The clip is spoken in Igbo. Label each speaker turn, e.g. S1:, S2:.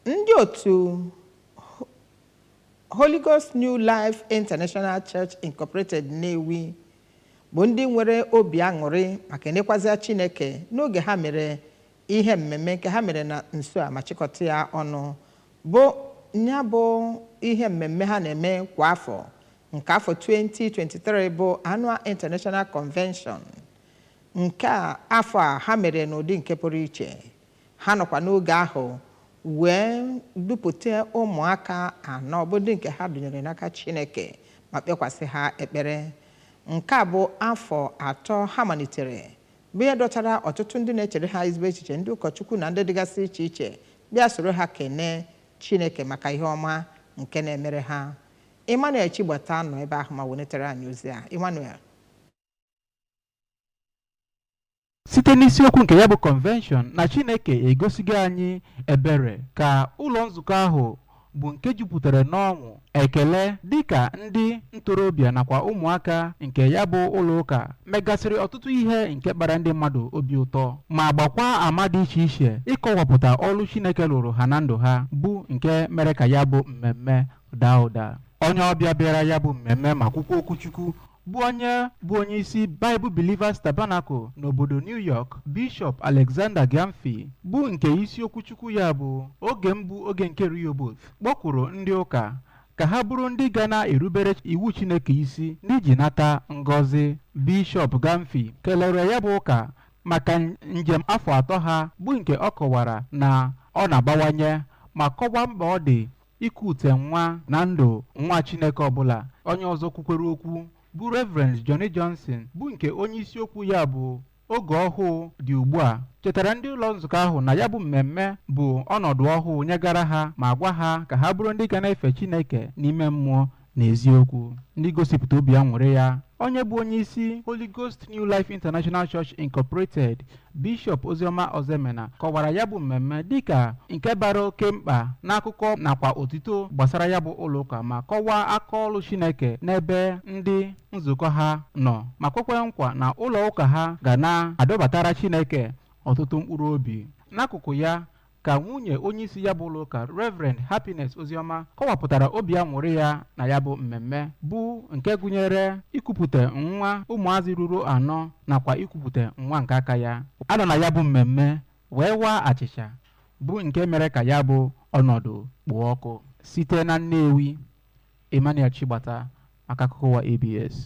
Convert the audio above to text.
S1: Ndị otu Holy Ghost New Life International Church Incorporated Nnewi bụ ndị nwere obi aṅụrị ma kenekwazịa Chineke n'oge ha mere ihe mmemme nke ha mere na nso a ma chịkọta ya ọnụ, bụ ya bụ ihe mmemme ha na-eme kwa afọ nke afọ 2023 bụ Annual International Convention. Nke a afọ a ha mere n'ụdị nke pụrụ iche. Ha nọkwa n'oge ahụ wee dupụta ụmụaka anọ bụ ndị nke ha dụnyere n'aka Chineke ma kpekwasị ha ekpere. Nke a bụ afọ 3 ha malitere, bụ ihe dọtara ọtụtụ ndị na-echere ha ezigbo echiche, ndị ụkọchukwu na ndị dịgasị iche iche bịa soro ha kenee Chineke maka ihe ọma nke na-emere ha. Emmanuel Chigbata nọ ebe ahụ ma welitere anyị ozi a. Emmanuel.
S2: Site n'isiokwu nke ya bụ convention na Chineke egosigo anyị ebere, ka ụlọ nzukọ ahụ bụ nke jupụtara n'ọṅụ, ekele, dịka ndị ntorobịa nakwa ụmụaka nke ya bụ ụlọ ụka megasịrị ọtụtụ ihe nke kpara ndị mmadụ obi ụtọ ma gbakwa ama dị iche iche ịkọwapụta ọlụ Chineke lụrụ ha na ndụ ha, bụ nke mere ka ya bụ mmemme daa ụda. Onye ọbịa bịara ya bụ mmemme ma kwukwa okwuchukwu bụ onye bụ onye isi Bible Believers Tabernacle n'obodo New York, Bishop Alexander Gyamfi, bụ nke isi okwuchukwu ya bụ "Oge mbụ oge nke Rehoboth", kpọkwuru ndị ụka ka ha bụrụ ndị ga na-erubere iwu Chineke isi n'iji nata ngọzi. Bishop Gyamfi kelere ya bụ ụka maka njem afọ 3 ha, bụ nke ọ kọwara na ọ na-abawanye, ma kọwaa mkpa ọ dị ikute nwa na ndụ nwa Chineke ọbụla. Onye ọzọ kwukwere okwu bụ Reverend Johnny Johnson, bụ nke onye isiokwu ya bụ "Oge ọhụụ dị ugbu a", chetara ndị ụlọ nzukọ ahụ na ya bụ mmemme bụ ọnọdụ ọhụụ nyegara ha, ma gwa ha ka ha bụrụ ndị ga na-efe Chineke n'ime mmụọ na eziokwu. Ndị gosipụta obi aṅụrị ya, onye bụ onye isi Holy Ghost New Life International Church Incorporated, Bishop Oziọma Ozemena, kọwara ya bụ mmemme dịka nke bara oke mkpa n'akụkọ nakwa otito gbasara ya bụ ụlọ ụka, ma kọwaa aka ọlụ Chineke n'ebe ndị nzukọ ha nọ, ma kwekwe nkwa na ụlọ ụka ha ga na-adọbatara Chineke ọtụtụ mkpụrụ obi. N'akụkụ ya ka nwunye onye isi ya bụ ụlọ ụka, Reverend Happiness Oziọma, kọwapụtara obi aṅụrị ya na ya bụ mmemme, bụ nke gụnyere ikwupụta nwa ụmụazị ruru anọ nakwa ikwupụta nwa nke aka ya. Anọ na ya bụ mmemme wee waa achịcha, bụ nke mere ka ya bụ ọnọdụ kpoo ọkụ. Site na Nnewi, Emmanuel Chigbata maka akụkọ ụwa ABS.